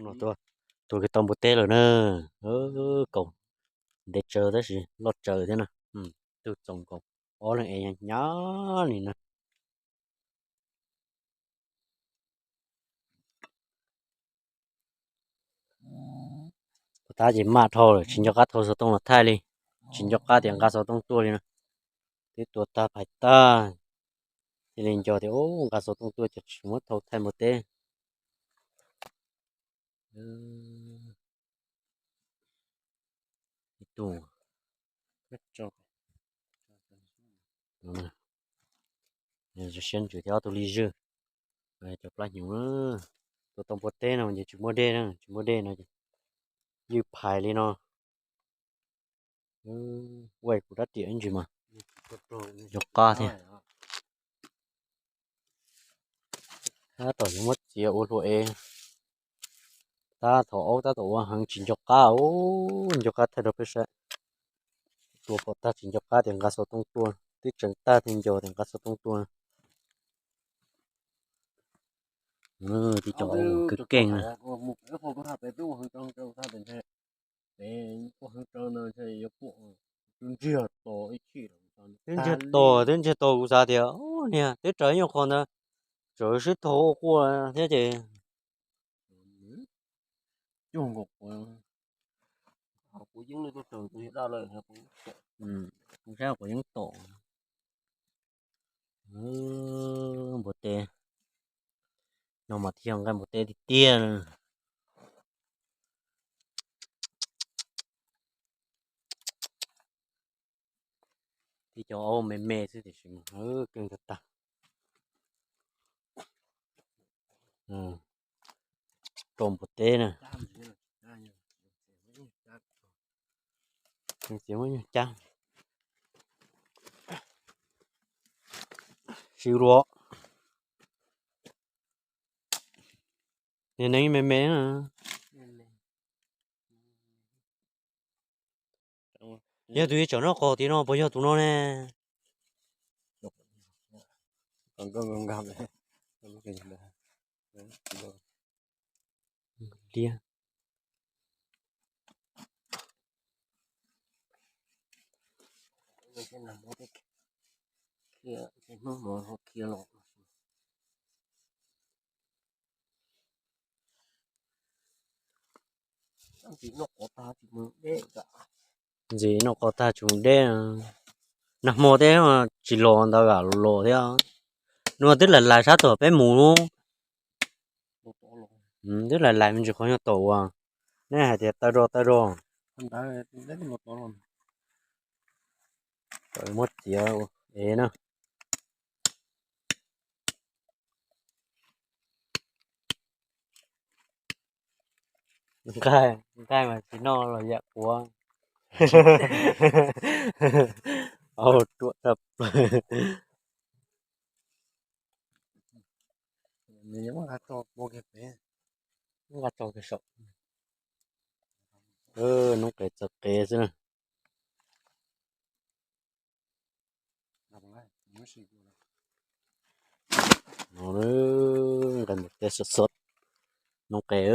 Tua kiag tau npua teb lawm na. Kaum ntev tsawv tab sis loj tsawv thiab na. Tug txoos nkaus ob leeg es hnyav hnyav li na. Puas tab ces maj dhau lawm, tsis nco qab thau xov tooj los thaij li. Tsis nco qab tias nqa xov tooj tuaj li na. Twb tua tag phais tag, cia li nco tias nqa xov tooj tuaj ces tsis muab thau thaij npua teb. Ib tug siab ntsws thiab ob tug lij zwj, cov plab hnyuv. Tua tau npua teb no ces tsis muaj dej na, tsis muaj dej no ces ywj phais li no. Ua kuv rab riam ib ntsis mas nco qab thiab. Tab tom yuav muab txiav ua hlua ev. Tab thaum aub tab tom ua heev tsis nco qab, nco qab thaij rau peb saib. Tua pom tag tsis nco qab tias nqa xov tooj tuaj, twb tseev tag thiaj nco tias nqa xov tooj tuaj. Tib co aub kwv keej na. Twb ntsiag to, twb ntsiag to kuv xav tias niag twb raws ib nyuag qho ntawd, tseem sib tog ua quaj thiab ces kuv saib quav yeeb tom. Npua teb no mas thiaj nqaij npua teb tiag tiag. Tib co aub me me xwb tiam sis mas keej tag tag. Rau npua teb na. Txiav muab nyuag cab. Siv luaj. Niag neeg me me na. Yog tus yeej tseem noj qos tim no puas yog tus no ne? Liab. Ntxim noj qos tag tsis mus deb. Nag hmo teb tsis los ntawd los thiab. Nua twb lais lais sab tom peb mus. Twb lais lais me ntsis qhov nyob tau uas nej hais tias taw rog taw rog. Muab txiav ev na. Nqaij, nqaij mas tsis noj los yam quav. Au, ruam tag plaws. Nqa tso kiag saum. Noob qes txawv qev xwb na. Nqaij npua teb sov sov, noob qes.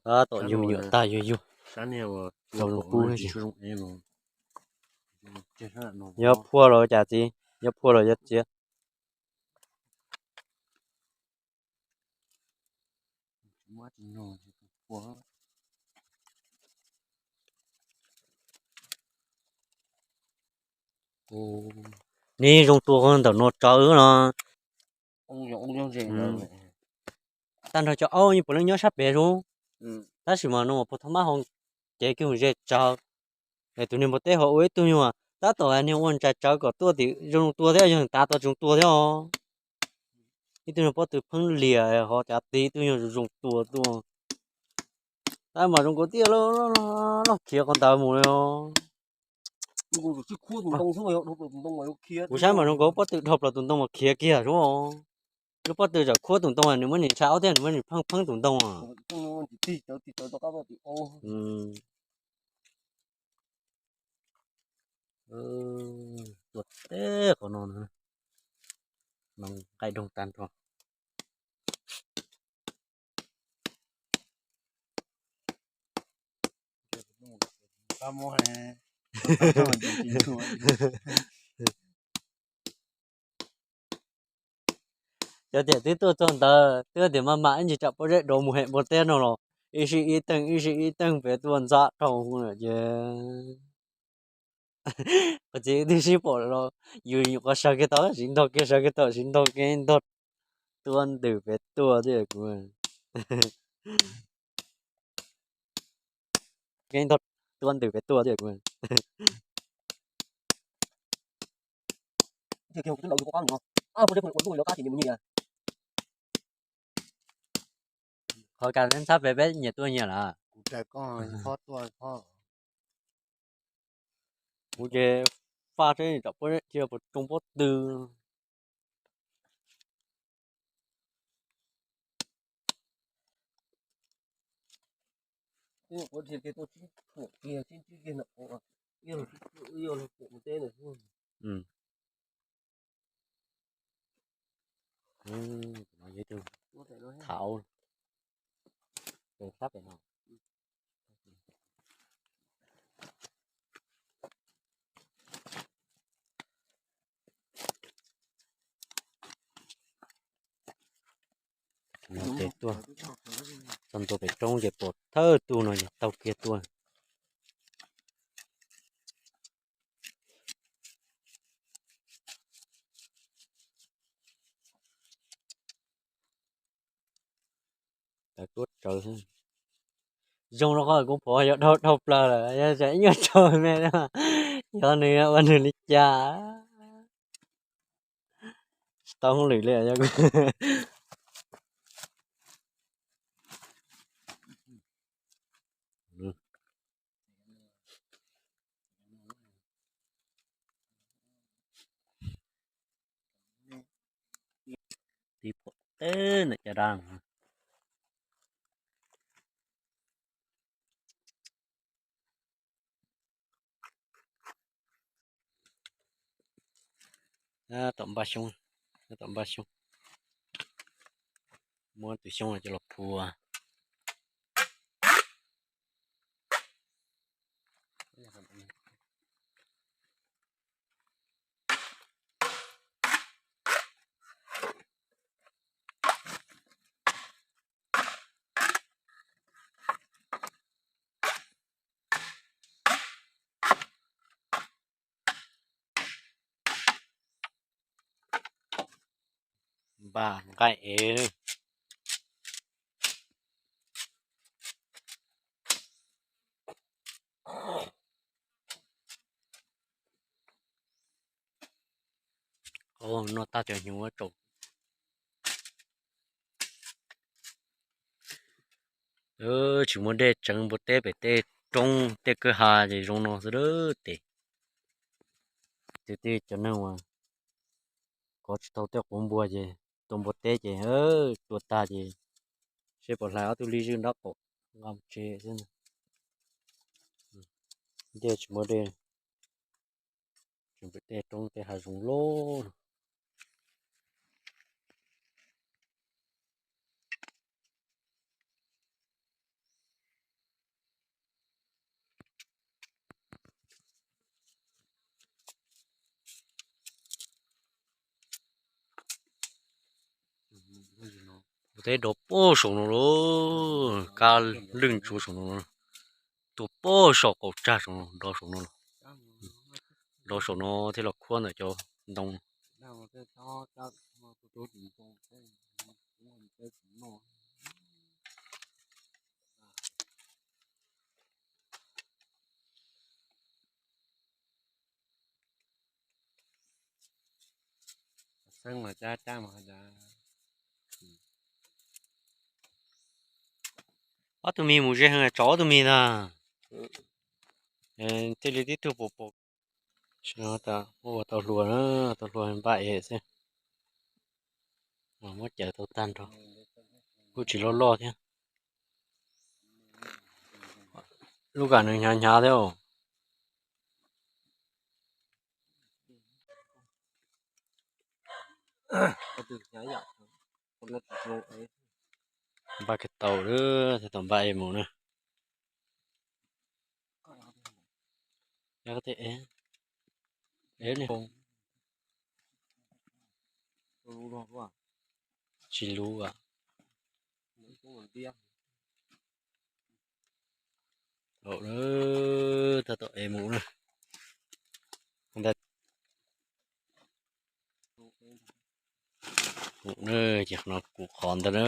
Tab tom yug me nyuam tag yug yug. Tau zoo kub. Yog phua los cas txiv, yog phua los yog txiav. Neb zoo tua ntawm no tso wb no. Tag nrho cov aub yeej puav leej nyob sab pem zoo. Tab sis mas no puag tha mab ho cev kiag mus ze tso. Es tus niag npua teb ho ua ib tug nyuag tab tom niag ua ntsais tsawv kom tuaj tim zoo tua thiab, yog tav tau tsis zoo tua thiab os. Ib tug nyuag pob tw pheeb lias ho cav tig, ib tug nyuag zoo tua tuaj. Tab mas zoo nkaus tias loj khiav qhov ntawd mus li os. Kuv saib mas zoo nkaus pob tw dhau plaws tus ntoo mas khiav kiag zoo. Lub pob tw txawm khuab tus ntoo, nws muab nim ntshai aub thiab nws muab nim pheej pheeb tus ntoo. Tuaj teb qhov no, no nqaij doog tag nrho. Cov tiam twb tuaj txog ntawd twb tias maj mam ib ntsis tsam pob zeb dov mus hem npua teb no los ib sij ib teeg ib sij ib teeg pem tuaj ntxab dhau lawm ces qhov txiv twb sib pom los yus nyuam qhuav sawv kiag tau siv ntog kiag sawv kiag tau siv ntog kiag ntog tuaj ntws pem tuaj thiab kuv. Ntog tuaj ntws pem tuaj thiab kuv. Qhov kas ntxhab pem peb nyias tuaj nyias lawm. Kuv ces faj seb tsam pob zeb cia puas tsoo pob tw. Thauv, sab pem no. No ces tuaj txog ntua pem roob ces pom thawj tug no ces taug kiag tuaj. Tawv tuab tsawv xwb. Zoo rau qhov kuv pom yog dhau dhau plaws lawm, yog tsam ib nyuag tsaug me, yog nws ua nws li cas. Tsis tau hauj lwm li. Tib pom teb ntawm caj dab. Tom npaj xyoob, tom npaj xyoob. Muab tus xyoob no coj los phua. Npaj nqaij ev. Noj tag cov hnyuv tsaus. Tsis muaj dej tseev npua teb pem tej roob tej kwj ha ces zoo no xwb tes. Tej cov neeg uas kov tsis tau tej quav npua ces tua npua teb ces tua tag ces seb puas hlais ob tug lij zwj nrab qaum nqa mus tsev xwb. Ntiaj tsis muaj dej, tseem pem tej roob tej hav zoov loj. Ua teb dov pob saum no lauj, kab lwj ntsuav saum no, tua pob saum qaum tsag saum no, dov saum no, dov saum no thiaj los khuab ntawm cov ntoo. Ob tug mis mus ze heev, tsov ob tug mis ntag. Thiaj li tib tug pom pom. Ua tau hlua na, tau hlua npaj ev xwb. Muab cawv tau tag nrho, kuj tsis loj loj thiab. Lub kam nws hnyav hnyav thiab os. Npaj kiag tau lawm, tab tom npaj ev mus na. Ev, ev ne. Tsis lub a. Tau lawm, tab tom ev mus na. Mus na, ces qhov no kuv qhov ntawd na.